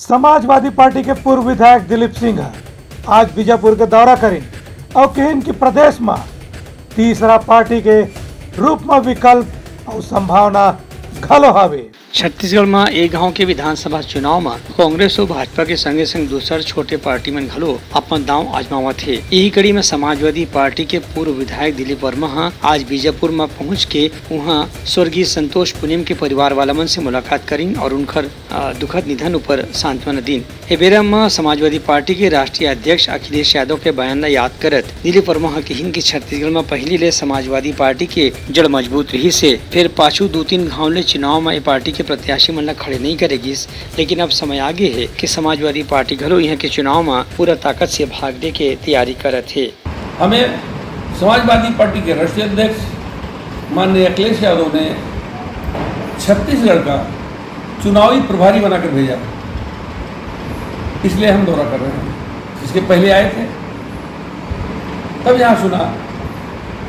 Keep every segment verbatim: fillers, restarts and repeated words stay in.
Samajwadi party के पूर्व विधायक दिलीप सिंह ह आज बीजापुर के दौरा करिन अउ कहिन कि प्रदेश म तीसरा पार्टी के रूप म विकल्प अउ संभावना घलो हावे। छत्तीसगढ़ म एक गांव के विधानसभा चुनाव म कांग्रेस अउ भाजपा के संगे संग दूसर छोटे पार्टी मन घलो अपन दांव आजमावत हे। इही कड़ी म समाजवादी पार्टी के पूर्व विधायक दिलीप वर्मा ह आज बीजापुर म पहुंच के उहां स्वर्गीय संतोष पुनेम के परिवार वाला मन से मुलाकात करिन और उनकर, अ, दुखद निधन ऊपर सांत्वना दीन। ए बेरा म समाजवादी पार्टी के राष्ट्रीय अध्यक्ष अखिलेश यादव के बयान ल याद करत दिलीप वर्मा ह किहिन कि छत्तीसगढ़ म पहिली ले समाजवादी पार्टी के जड़ मजबूत रिहिस हे, फेर पाछू दू तीन घांव ले चुनाव म ए पार्टी के प्रत्याशी मन ल खड़े नइ करे गिस, लेकिन अब समय आ गे हे कि समाजवादी पार्टी घलो इहां के चुनाव म पूरा ताकत से भाग दे के तैयारी करत हे। हमें समाजवादी पार्टी के राष्ट्रीय अध्यक्ष माननीय अखिलेश यादव ने छत्तीसगढ़ का चुनावी प्रभारी बनाकर भेजा, इसलिए हम दौरा कर रहे हैं। इसके पहले आए थे, तब यहाँ सुना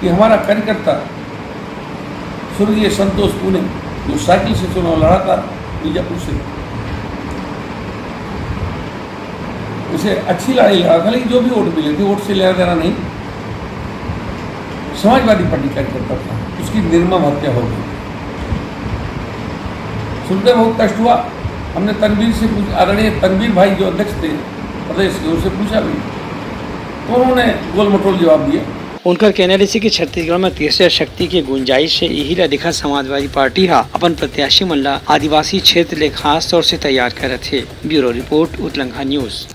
कि हमारा कार्यकर्ता स्वर्गीय संतोष पुनेम, जो साइकिल से चुनाव लड़ा था बीजापुर से, उसे अच्छी लड़ाई लड़ा था, लेकिन जो भी वोट मिले थे, वोट से लेना देना नहीं, समाजवादी पार्टी कार्यकर्ता था, उसकी निर्मम हत्या हो गई। सुनते बहुत कष्ट हुआ। हमने तनवीर से पूछ-, आदरणीय तनवीर भाई जो अध्यक्ष थे प्रदेश के, उनसे पूछा भी, तो उन्होंने गोल मटोल जवाब दिया। उनकर कहना रहिस कि छत्तीसगढ़ में तीसरे शक्ति के गुंजाइश हे, इही ला देखत समाजवादी पार्टी हा अपन प्रत्याशी मन ला आदिवासी क्षेत्र ले खास तौर से तैयार करत हे। Bureau report, Utlangha news.